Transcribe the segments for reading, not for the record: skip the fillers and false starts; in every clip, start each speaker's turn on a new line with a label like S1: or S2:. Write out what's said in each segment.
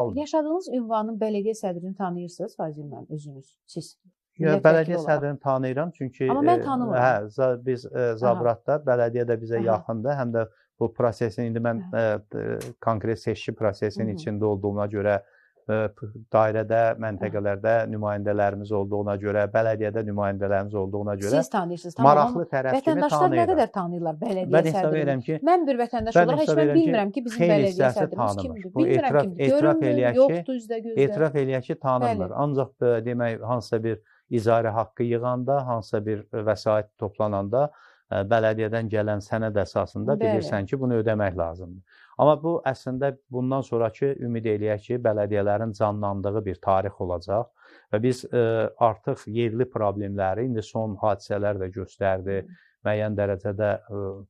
S1: Almır.
S2: Yaşadığınız ünvanın bələdiyyə sədrini tanıyırsınız, Fazil müəllim, özünüz, siz?
S1: Ya,
S2: Millət vəkili
S1: bələdiyyə
S2: olaraq.
S1: sədrini tanıyıram, çünki
S2: Amma mən tanımıram.
S1: Hə, biz Zabratda, bələdiyyə də bizə yaxındır, həm də bu prosesin indi mən konkret seçki prosesinin içində olduğuna görə, dairədə, məntəqələrdə nümayəndələrimiz olduğuna görə, bələdiyyədə nümayəndələrimiz olduğuna görə
S2: siz tanıyırsınız, tamam,
S1: maraqlı tərəf kimi
S2: vətəndaşlar nə
S1: tanıyıram.
S2: qədər tanıyırlar bələdiyyə
S1: Mən hesab
S2: sədrini?
S1: edirəm ki,
S2: Mən bir vətəndaş
S1: mən
S2: olaraq heç
S1: hesab
S2: mən
S1: edirəm ki,
S2: bilmirəm ki, bizim
S1: xeyli
S2: bələdiyyə
S1: hissəsi
S2: sədrimiz
S1: tanımır.
S2: kimdir.
S1: Bu
S2: Bilmirəm kimdir.
S1: etiraf
S2: Görünmür,
S1: eləyək ki,
S2: yoxdur üzdə gözdə.
S1: Etiraf eləyək ki, tanınmır. Ancaq demək, hansısa bir icarə haqqı yığanda, hansısa bir vəsait toplananda bələdiyyədən gələn sənəd əsasında bilirsən ki, bunu ödəmək lazımdır. Amma bu əslində bundan sonrakı ümid eləyək ki, bələdiyyələrin canlandığı bir tarix olacaq və biz artıq yerli problemləri indi son hadisələr də göstərdi. Müəyyən dərəcədə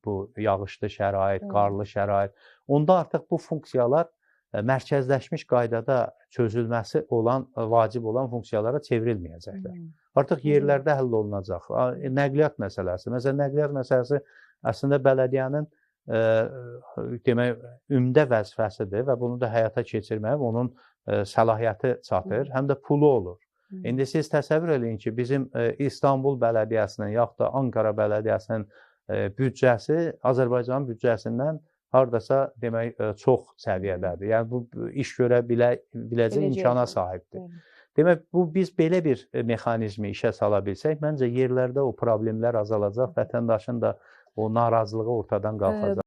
S1: bu yağışlı şərait, qarlı şərait, onda artıq bu funksiyalar mərkəzləşmiş qaydada çözülməsi olan, vacib olan funksiyalara çevrilməyəcəklər. Artıq yerlərdə həll olunacaq. Nəqliyyat məsələsi. Məsələn, nəqliyyat məsələsi əslində bələdiyyənin demək, ümdə vəzifəsidir və bunu da həyata keçirməyə onun səlahiyyəti çatır, həm də pulu olur. İndi siz təsəvvür eləyin ki, bizim İstanbul bələdiyyəsinin yaxud da Ankara bələdiyyəsinin büdcəsi Azərbaycanın büdcəsindən hardasa demək çox səviyyədədir. Yəni bu iş görə biləcək imkana sahibdir. Demək, bu biz belə bir mexanizmi işə sala bilsək, məncə yerlərdə o problemlər azalacaq, vətəndaşın da o narazılığı ortadan qalxacaq.